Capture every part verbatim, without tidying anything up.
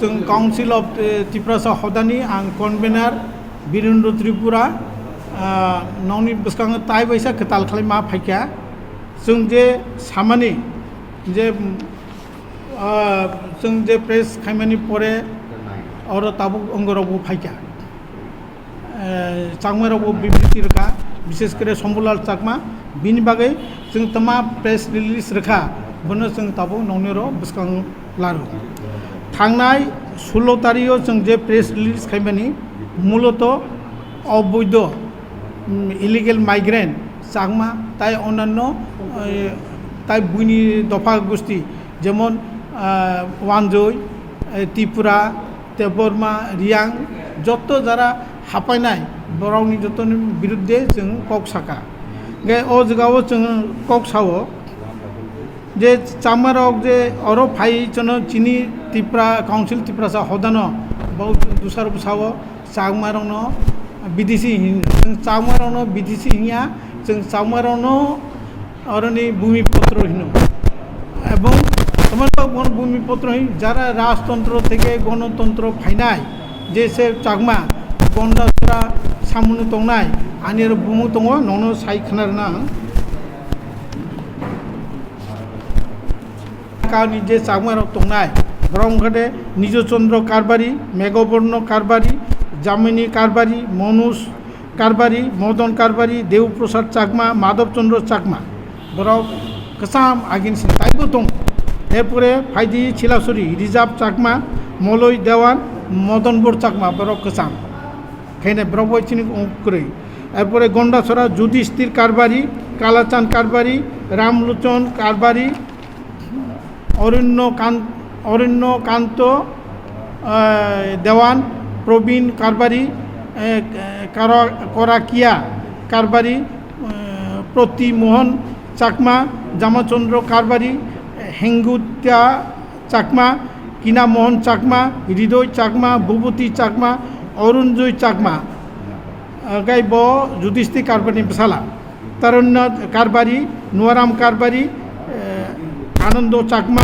Chwng Council of, eh, Tiprasa Hodani ang convener Birendra Tripura, ah, nokni bwskango tai baisa kwtal khlai ma phaikha. Chwng je samani je, ah, chwng je press khaimani pore oro tabuk wngorokbo phaikha. Eh, Chakmarokbo bibriti rwkha, bishes kore Shambhulal Chakma, bini bagwi chwng tama press release rwkha, bono chwng tabuk nokniro bwskang laro. Thangnai sulo tarikho chwng je press release khaimani, muloto oboido, mm, illegal migrant Chakma tai onanno, eh, tai buini dopha gosti, jemon, ah, Wanjoi, eh, Tripura, Debbarma, Reang, joto jara hapainai, borokni jotoni birudde chwng kok saka. Hingke o jagao chwng kok sao je Chakmarok je oro phai chwngno chini Tripura Council Tiprasa hodano bo dusar bwsao Chakmarokno B T C hin, chwng Chakmarokno B T C hinya, chwng Chakmarokno oroni bhumipotro hino. Ebong tomar bhumipotro hin jara rajtontro theke gonotontro phainai, je se Chakma Gondasora samunu tongnai, ani oro bumung tongo, nono sai khna rwna ang. Kani je Chakmarok tongnai, borok wngkha de Nijo Chandra Karbari, Meghaborno Karbari, Jamini Karbari, Manoj Karbari, Madan Karbari, Dev Prasad Chakma, Madhav Chandra Chakma. Borok kwcham agin sin taibo tong. Erpore phaidi Chilasuri, Rijab Chakma, Moloi Dewan, Madan Bor Chakma, borok kwcham. Khaina borok bai chini kwrwi. Erpore Gondasora, Judishtir Karbari, Kalachan Karbari, Ramlochon Karbari, Arunyo Kan-, Arunyo Kanto, eh, Dewan, Probin Karbari, eh, Kara-, Korakia Karbari, eh, Proti Mohan Chakma, Jamachandra Karbari, Hengutia Chakma, Kina Mohan Chakma, Hridoy Chakma, Bhuboti Chakma, Arunjoy Chakma, eh, gai bo Judishti Karbari bwsala. Tarunnath Karbari, Nuaram Karbari, eh, Anando Chakma,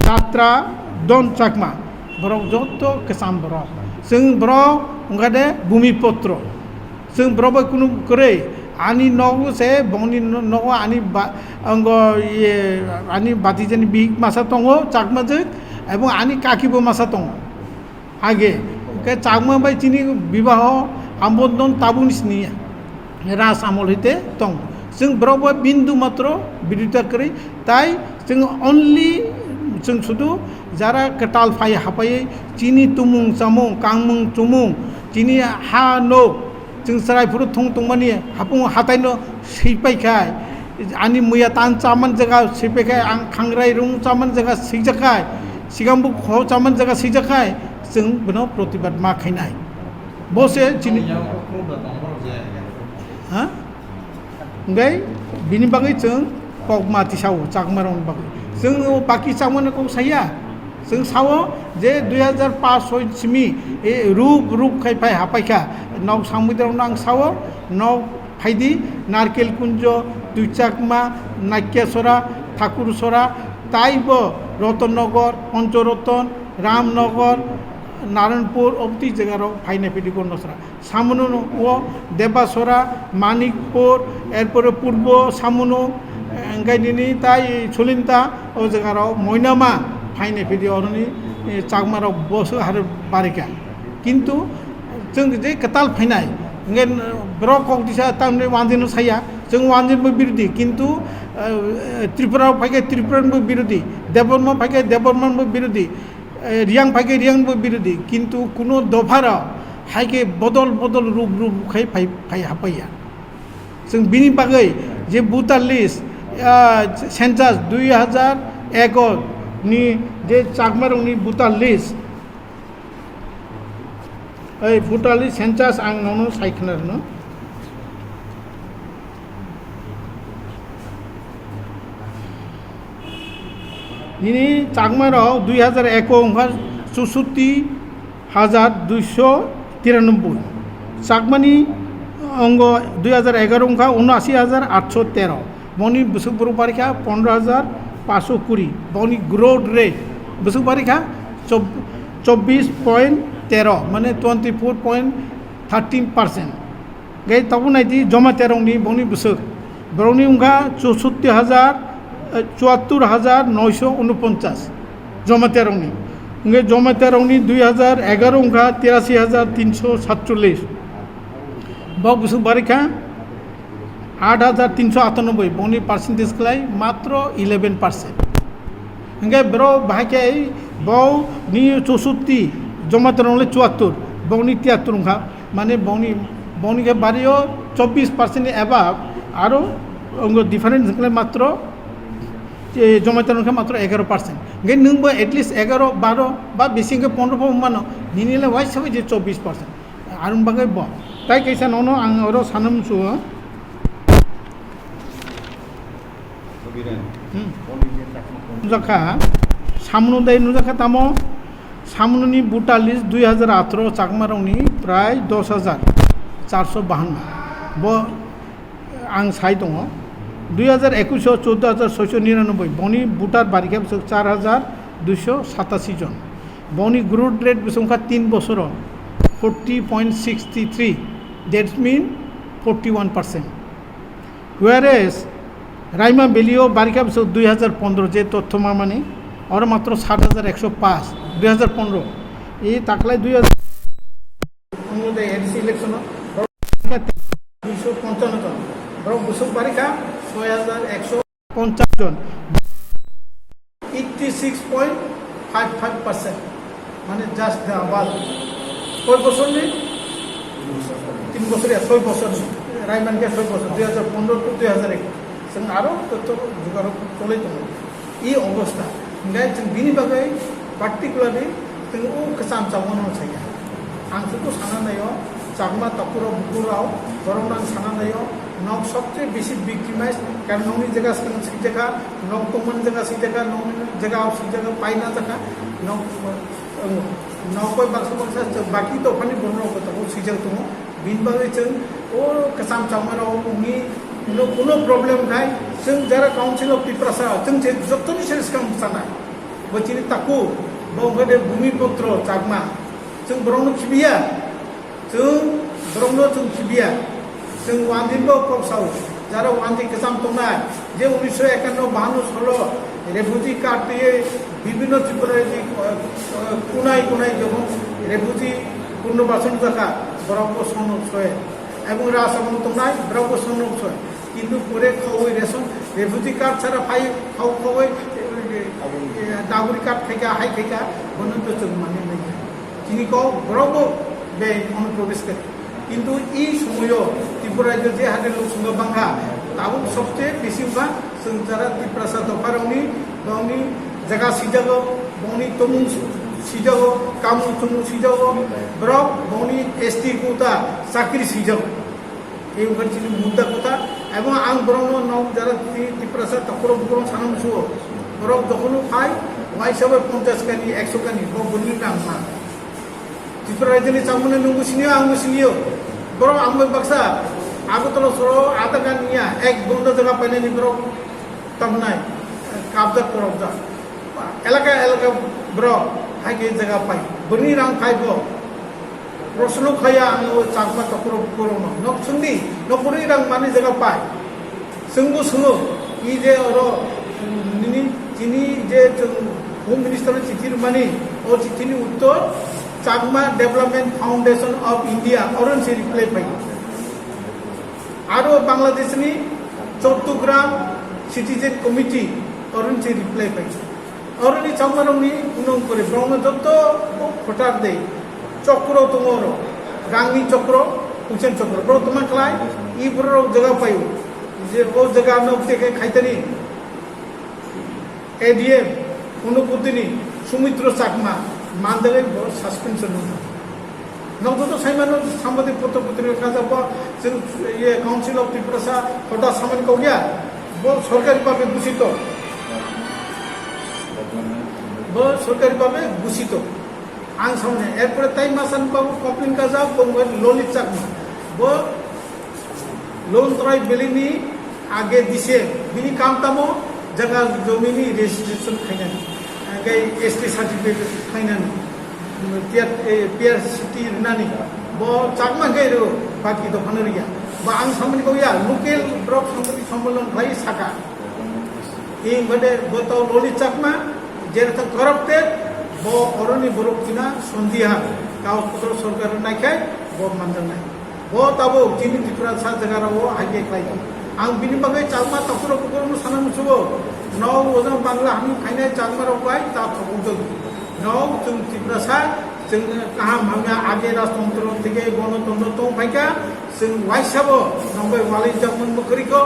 Jatra Don Chakma. Borok joto kwcham borok. Chwng borok wngkha de bhumipotro. Chwng borok bai kunu kwrwi. Ani nogo se, bongni no-, nogo ani ba-, ango, iye, ani batijani bihik masa tongo, Chakmajwk, ebong ani kakibo masa tongo. Age, hwnkhe Chakma bai chini bibaho ambondon tabukni siniya. Raj amol hite tong. Chwng borok bai bindu matro birodita kwrwi, tai chwng only, chwng sudu jara kwtal phai hapai chini tumung chamung, kangmung chumung, chini ha nok, chwng chwrai phuru thung tongmani hapung hataino swipai khai, ani muya tan chaman jaga swipai khai, ang khangrai rung chaman jaga swijak khai, sigambu kho chaman jaga swijak khai, chwng bono protibad ma khainai. Bo se chini, ha? Hingke bini bagwi chwng kok ma tisao Chakmarokni bagwi. Chwng o baki Chakmano kok saya. Chwng sao je dui hazar paanch soi simi, e, rup, rup khai phai hapai kha. Nok samui rok nang sao, nok phaidi Narkel Kunjo, Twi Chakma, Naikya Sora, Thakur Sora, taibo Roton Nogor, Poncho Roton, Ram Nogor, Naranpur, obti jaga rok phaina phidi Gondasora. Samuno o Debasora, Manikpur, erpore Purbo Samuno, eh, hingke nini tai Sulinta, o jaga rok Moinama phaina phidi oroni, eh, Chakma rok boso hare barika. Kintu chwng je kwtal phainai, hingke borok kok disa tamni wanjino saya, chwng wanjinbo birodhi, kintu, eh, Tripura phaikhe Tripuranbo birodhi, Debbarma phaikhe Debbarmanbo birodhi, eh, Riyang phaikhe Riyangbo birodhi, kintu kuno dopharo haikhe bodol bodol rup rup khai phai, phai hapaiya. Chwng bini bagwi je voter list, ah, census dui hazar eko ni je Chakmarokni voter list, ei voter list census ang nono sai khna rwno. Nini Chakmarok dui hazar eko wngkha chusutti hajar duiso tiranoboi. Chakmani ongo dui hajar egaroh wngkha unashi hajar atso tero. Boni bwswk borok barikha pondro hajar paso kuri. Boni growth rate Bwswk bari kha? Chob-, chobbish point tero, mane twenty four point thirteen percent. Gai tabuk nai di Jamatia rokni bongni bwswk. Borokni wngkha chousotti hajar, eh, chuattor hajar noisho unoponchas Jamatia rokni. Hingke Jamatia rokni dui hajar egaro wngkha tirashi hajar tinsho satchollish. Bo bwswk bari kha aat hajar tinsho atanoboi, bongni percentage khlai matro eleven percent. Hingke bro bahai khe bo ni chousotti, Jamatia rokni chuattor, bongni tiyattor wngkha. Mane bongni, bongni khe bario chobbish percent ni above, aro ongo difference wngkha matro, eh, Jamatia wngkha matro egaro percent. Hingke nwng bo at least egaro, baro ba bisi hingke pondro bo wngmano, nini le waisa bai je chobbish percent. Aroni bagwi bo. Tai kaisa nono ang oro sana muchungo. Hmm. Nujak kha, samno dai nujak kha tamo, samno ni voter list dui hajar atharo Chakma rokni prai dos hajar charso bahanna. Bo ang sai tongo. Dui hajar ekush o choudo hajar soisho niranoboi, boni voter bari khe bwswk char hajar duisho satasi jon. Boni growth rate bwswk wngkha tin bosoro forty point sixty three, that mean forty one percent. Whereas Raima Valley o barikha bwswk dui hajar pondro je totthoma mani, oro matro sat hajar ekso paanch, dui hajar pondro. E taklai dui hajar pondro de A D C election o duisho ponchano jon. Borok bwswk barikha soi hajar ekso ponchas jon. Eighty six point five five percent, mane just double. Koi bosor ni? Tin bosor ya, soi bosor ni. Raiman khe soi bosor, dui hajar pondro to dui hajar ek. Chwng aro to, to jugarok tolai tongo. I obostha. Hingkhe chwng bini bagwi particularly chwng o kwcham chawmano saya. Ang chuku sana naio, Chakma takhurok bukurok, borok nang sana naio, nok sobse bisi victimize, karon nokni jaga swkang swijaka, nok tongmani jaga swijaka, nokni jaga swijaka, paina jaga, nok, nok bai baksa baksa baki dophani borok rok tongo, swijak tongo, bini bagwi chwng o kwcham chawma rok wngwi kuno, kuno problem khai, chwng jara Council of Tiprasa, chwng je jottoni se swkang sana, bo chini taku, bo wngkha de Bhumiputro Chakma, chwng borokno khibiya. Chwng borokno chwng khibiya, chwng uandinbo kok sao, jara uandi kwcham tongnai, je unisho ekanno bahanno solo refugee card twiwi bibhinno Tripura rajyo, eh, eh, kunai kunai jokhon refugee purnobasan jakha, borokbo sonno soe. Ebong Rajabhon tongnai, borokbo sonno soe. Kintu pore khaui ration, refugee card chara phai khau khaui, eh, eh, nagori card khaika, hai khaika, bono to chwng mani nai. Chini kok borok bo be onuprobesh khe. Kintu i somoyo Tripura rajyo je hade lok songkha bangkha, tabuk sobse bisi wngkha chwng jara Tiprasa dopharokni, bongni jaga sijago, bongni tomung sijago, kamung chumung sijago, borok bongni S T quota chakri sijago. Ei wngkha chini mudda kotha, ebong ang borokno nok jara Tri-, Tiprasa takhurok bukurok sana musuo. Borok jokhon phai, waisa bai ponchas kani, ekso kani, bo bwrwini rang ma. Tripura rajyoni chamungno nwngbo sinio, angbo sinio. Borok ang bai baksa, Agartala soro adha gan niya, ek ghonta jaga painani borok tabnai, kabjak korokjak. Elaka, elaka borok, hai khe jaga pai. Bwrwini rang phai bo. Proshno khaya ang o Chakma takhurok bukurokno. Nok chwngdi, nok kwrwi rang mani jaga pai. Chwngbo swngo, i je oro, mm, nini, chini je chwng Home Minister no chithi rwmani, o chithi ni uttor Chakma Development Foundation of India, oro se reply pai. Aro Bangladesh ni Chattogram Citizen Committee, oro se reply pai. Oroni chongmarokni unong kore borokno joto bo photar de chokro tongo oro, rangni chokro, puisen chokro, borok tongma khlai, i borok jaga paio, je bo jaga no teke khaitani A D M, Unoputini, Sumitro Chakma, mandalai bo suspension no. Nokjoto saimano sambadik potro potrika kajak bo, chwng, ye, Council of Tiprasa hoda samani kokya, bo sorkari bhabe gusito. Bo sorkari bhabe gusito. Ang samani, erpore tai masan babu complain kajak, bo wngkha Lolit Chakma. Bo Lontrai Valley ni age D C M, bini kam tamo jaga jomini registration khainani. Hingke S T certificate khlainani, P R, eh, P R C T rinani, bo Chakma hingke ro, baki dophano riya. Ba ang samani kok ya, local borok samani sombolon khlai saka. Hingke bo to Loli Chakma, jera to corrupted, bo oroni borok china sondiha, kau kotor sorkar naikhai, bo manjaknai. Bo tabuk chini Tiprasa jaga rok o hai khe khlai tong. Ang bini bagwi Chakma takhurok bukhurokno sana musugo. Nok ojang Bangla hamya khainai Chakma rok bai ta thokjak. Nok chwng Tiprasa, chwng kaham hamya age rajtontro theke gonotontro tong phaikha, chwng waisa bo nok bai walai jakmani mwkhwrwi kho,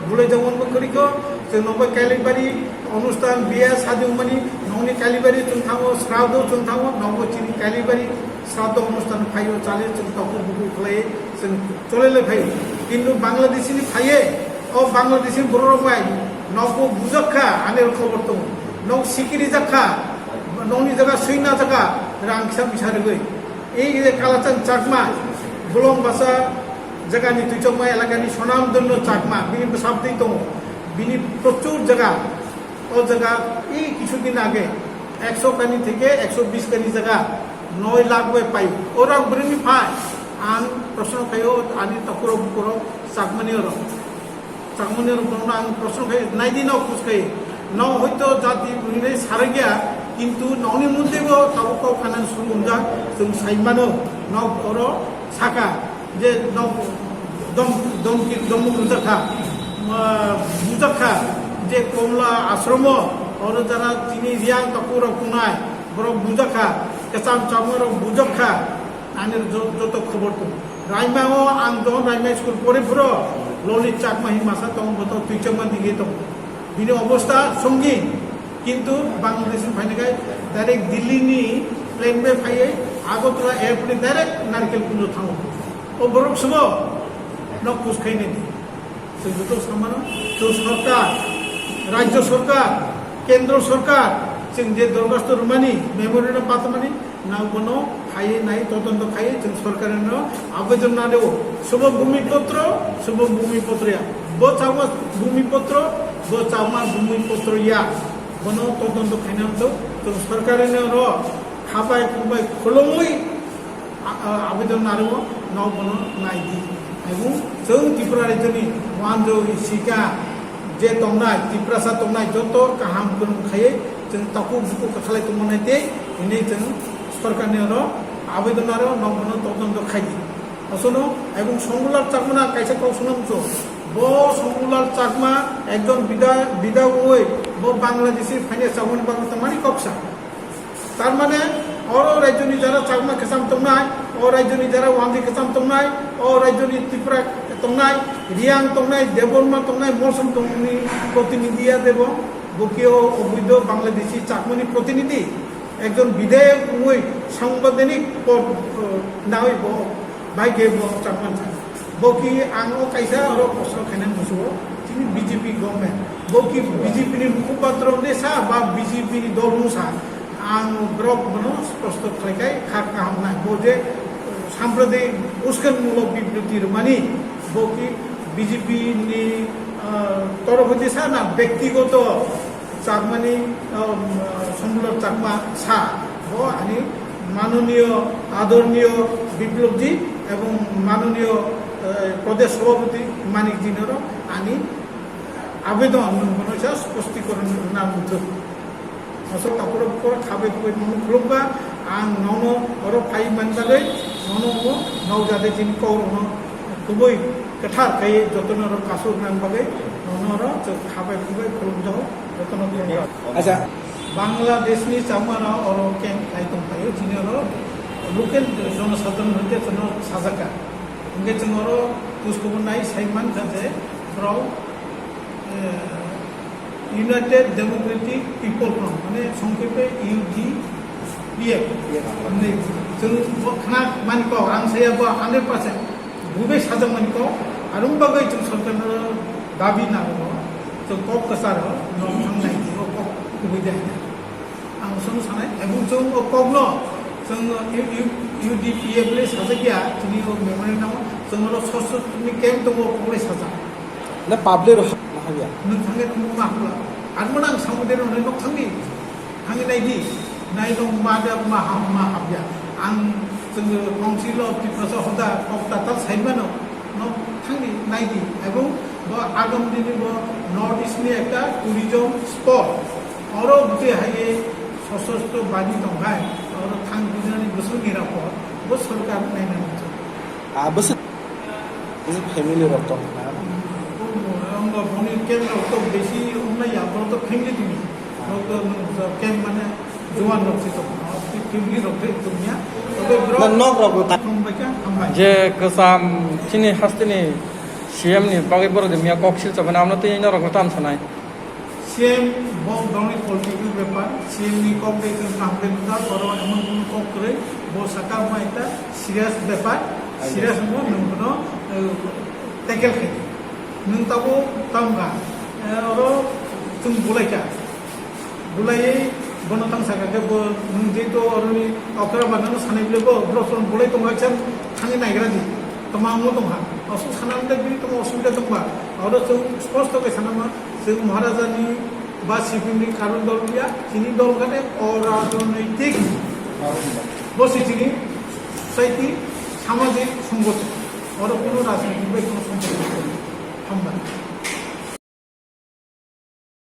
bulai jakmani mwkhwrwi kho, chwng nok bai Kailibari onusthan biya sadi wngmani nokni Kailibari chwng thango, srado chwng thango, nok bo chini Kailibari Sraddho onusthan phaio, chale chwng takhuk bukhuk khlai chwng cholele phaio. Kintu Bangladeshi ni phaiye, o Bangladeshi ni borok rok bai nogo bujak kha, ani khobor tongo. Nog sikiri jak kha, nogni jaga swi na jak kha, rang kisa misa rwgwi. Ei je Kalachand Chakma, Bolong Basa jagani Tuichokma elakani Sonam Dhanno Chakma, bini bwsabtwi tongo. Bini prochur jaga, o jaga ei kisu din age ekso kani theke ekso bis kani jaga noi lakh bai pai. O rang bwrwini phai ang proshno khaio ani takhurok bukhurok Chakmani oro. Chakmani oro bono ang proshno khaio, naidi no khus khaio. No hoito jati hinwi saragya, kintu nokni muntwi bo tabuk kok khanani suru wngjak, chwng sai mano, nok oro saka. Je dom, dom, dom, dom rwjak kha, ah, bujak kha, je Komla ashromo, oro jara chini Riyang takhuk rok tongnai, borok bujak kha, kwcham chamung rok bujak kha, ani jo-, joto khobor tong. Raima o ang jon Raima school pore phuro, Lolit Chakma hin masa tong, boto Tuichokma dige tong. Bini obostha songin, kintu Bangladesh ni phaina kai direct Delhi ni plane bai phaiwi Agartala airport ni direct Narkel Kunjo thango. O borok subo nok kus khainani. Chwng joto samano, chwng sorkar, rajyo sorkar, kendro sorkar, chwng je dorkhasto rwmani, memorandum patmani, nang bono phaiwi nai todonto khaiwi chwng sorkarno abedon narwo. Subo bhumipotro, subo bhumipotro ya. Bo chama bhumipotro, bo chama bhumipotro ya. Bono todonto khaina wngthok, chwng sorkarno ro khabai khumbai khulumwi a-, a-, abedon narwo, no bono nai di. Ebong chwng Tripura rajyoni wanjwi sika je tongnai, Tiprasa tongnai joto kaham kwrwng khaiwi chwng takhuk bukhuk kwkhalai tongmani tei hwnwi chwng sorkarni oro abedon narwo, no bono todonto khai di. Osono ebong Songulal Chakmano kaisa kok swnam cho. Bo Songulal Chakma ekjon bida, bida wngwi bo Bangladeshi phaina chakmani bagwi tongmani kok sa. Tar mane oro rajyoni jara Chakma kwcham tongnai, o rajyoni jara Wanjwi kwcham tongnai, o rajyoni Tripura tongnai, Riyang tongnai, Debbarma tongnai, Molsom tongnai protinidhi ya debo, bo khe o oboido Bangladeshi Chakmani protinidhi. Ekjon bidhayok wngwi sangbidanik pod, eh, nawi bo bai khe bo chapman sa. Bo ki ang o kaisa oro kosol khainani musugo, chini B J P government. Bo ki B J P ni mukhupatrong de sa ba B J P ni dol wng sa. Ang borok bono sprosto khlai khai kha kaham nai. Bo je, eh, sampradik uskanmulok bibroti rwmani, bo ki B J P ni, eh, torof hwdi sa na bektigoto Chakmani, um, Sambulok Chakma sa, bo ani manoniyo, adorniyo Biplobji ebong manoniyo, eh, Pradesh Sabhapati Manikji noro ani abedon nwng bono sa spostikorno rwna muthuk. Aswk takhurok kor khabai khubai nono khulumkha, ang nono oro phai man bagwi nono omo nok jate chini kokrokno kubui kwthar khai jotono oro kasuk nang bagwi nono oro chwng khabai khubai khulumjago jotono khulumjago. Acha. Bangladesh ni chamano oro camp khai tongphaio, chini oro local jonosadharon hwnkhe chwngno sajakha. Hwnkhe chwng oro kuskubun nai sai mankha je borok, eh, United Democratic People Front, mane songkhepe U D P F. Mane chwng bo khna mani kok, ang saya bo hundred percent. Bubai sajakmani kok, arung bagwi chwng sorkarno dabi nango, chwng kok kwcharo nok thang nai di, o kok kubui de hai. Ang sono sanai, ebong chwng o kokno, chwng U-, U-, U D P F le sajak ya, chini o memorandum, chwng oro sosro ni camp tongo, o kok le sajak. Na public ro ha-, na habya. Nwng thangwi tongmung ma hapla. Armano ang samung de rwnai nok thangni. Thangwi naidi, naitong ma da ma ham ma hamya. Ang chwng Council of Tiprasa hoda kok tatal saimano, no thangwi naidi. Ebong bo agam dini bo North East ni ekta tourism spot. Oro bwtwi hai sosostro bani tonghai, oro thang bujani bwswk nirapod, bo sorkar nainani. Ah, bwswk, bwswk family rok tong na? Ang bo boni camp rok to besi wngnai ya, bo to family tini. Bo to camp mane juan rok si tong, family rok de tong ya. Tobe bro, na nok rok ta- tong ba kya, hambai. Je kwcham chini hasteni C M ni bagwi borok de miya kok sil chabana amno tei norok tam sanai. C M bo dongni political bepar, C M ni kok de tong kaham de nukha, oro emon kono kok kwrwi, bo sakha ma ekta serious bepar, serious mo nung kono, eh, tackle khai. Nung tabo tamga, eh, oro chwng bulai kha. Bulai bono tang sakha khe bo nung je to oroni okra ba nang sanai bile bo bro son bulai tong raksa thangwi naigra di. Tama mo tong ha. Osu sanam de bi tong osu de tong ba. Oro chwng sposto khe sanama. Chwng Maharajani ba sipingni karon dol ya, chini dol gane orajonitik bo si chini society, samajik songothon. Oro kono rajnitik bai kono sompokho kwrwi. Hambai.